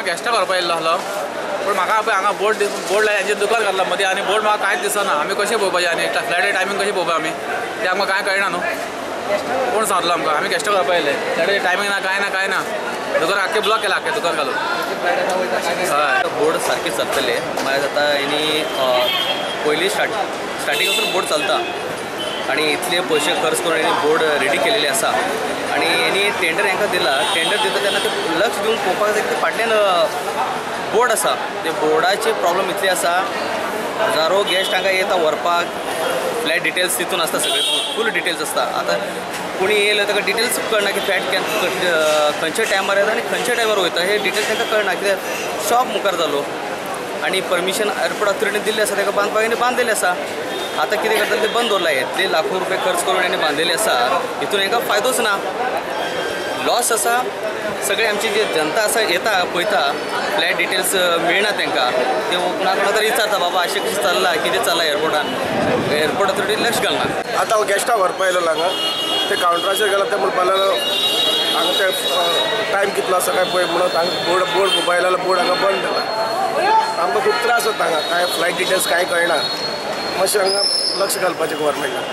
गेस्टाक व्हरपा येयल्लो आसलो पूण म्हाका पळय हांगा बोर्ड बोर्ड लाय हेंचें दुकान घातलां मदीं आनी बोर्ड म्हाका कांयच दिसना. आमी कशें पळोवपाचें आनी फ्लायटी टायमींग कशें पळोवपा आमी तें आमकां कांय कळना न्हू. कोण सांगतलो आमकां? आमी गेस्टाक व्हरपा येयले, फ्लायटीचें टायमींग ना, कांय ना, कांय ना. दुकान आख्खें ब्लॉक केलां, आख्खें दुकान घालून. हय, बोर्ड सारकें चलतले. मागीर आतां हेणी पयलीं स्टार्टींग पासून बोर्ड चलता आनी इतले पयशे खर्च करून हेणी बोर्ड रेडी केलेले आसा आनी हेणी टेंडर हेंकां दिला. टेंडर दिता तेन्ना ते लक्ष दिवन पळोवपाक जाय की फाटल्यान बोर्ड आसा, ते बोर्डाचे प्रॉब्लम इतले आसा, हजारो गेस्ट हांगा येता व्हरपाक, फ्लॅट डिटेल्स तितून आसता, सगळे फूल डिटेल्स आसता. आतां कोणी येयलो ताका डिटेल्स कळना की फ्लॅट खंयच्या टायमार येता आनी खंयच्या टायमार वयता हे डिटेल्स तांकां कळना, कित्याक शॉप मुखार जालो आनी परमिशन एअरपोर्ट ऑथॉरिटीन दिल्लें आसा ताका बांदपाक, आनी बांदलेलें आसा. आतां कितें करता ते बंद दवरला. इतले लाखो रुपये खर्च करून हेणी बांदलेले आसा, हितून हेंकां फायदोच ना, लॉस आसा. सगळे आमची जी जनता आसा येता पळयता, फ्लॅट डिटेल्स मेळना तांकां, ते कोणा कोणा तरी विचारता बाबा अशें कशें चल्लां, कितें चल्लां एअरपोर्टान, एअरपोर्ट ऑथॉरिटी लक्ष घालना. आतां हांव गेस्टाक व्हरपा येयलो हांगा, ते कावंटराचेर गेलो, ते म्हणपाक लागलो हांगा ते टायम कितलो आसा काय पळय म्हणून. हांगा बोर्ड पळोवपा येयलो, बोर्ड हांगा बंद जाला. आमकां खूब त्रास जाता हांगा, कांय फ्लायट डिटेल्स कांय कळना. मातशें हांगा लक्ष घालपाचें गव्हर्मेंटान.